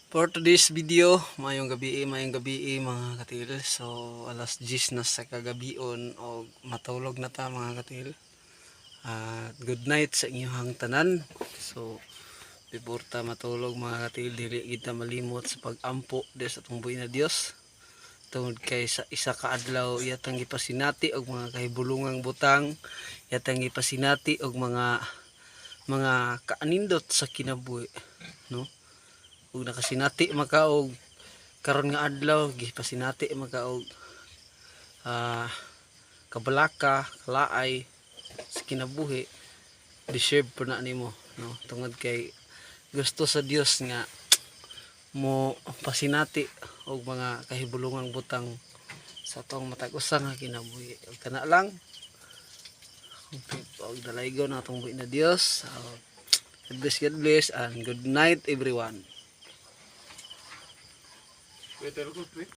For today's video, maayong gabi, mga katil. So alas 10 na sa kagabion og matulog na ta, mga katil. At good night sa inyong tanan. So before ta matulog, mga katil, dili kita malimot sa pag-ampo di sa atong buhi na Dios. Tungod kay sa isa ka adlaw iyatang gipasinati og mga kahibulungang butang, iyatang gipasinati og mga kaanindot sa kinabuhi, no? Ug nakasinati maka og karon nga adlaw, gipasinati maka og kabalaka, kalaay sa kinabuhi, deserve po na nimo, no? Tungod kay gusto sa Dios nga mo pasinati og mga kahibulungang butang sa atong matag usa nga kinabuhi. Ug kana lang og dalaygon atong buhi na Dios. God bless, God bless and good night, everyone. Wait,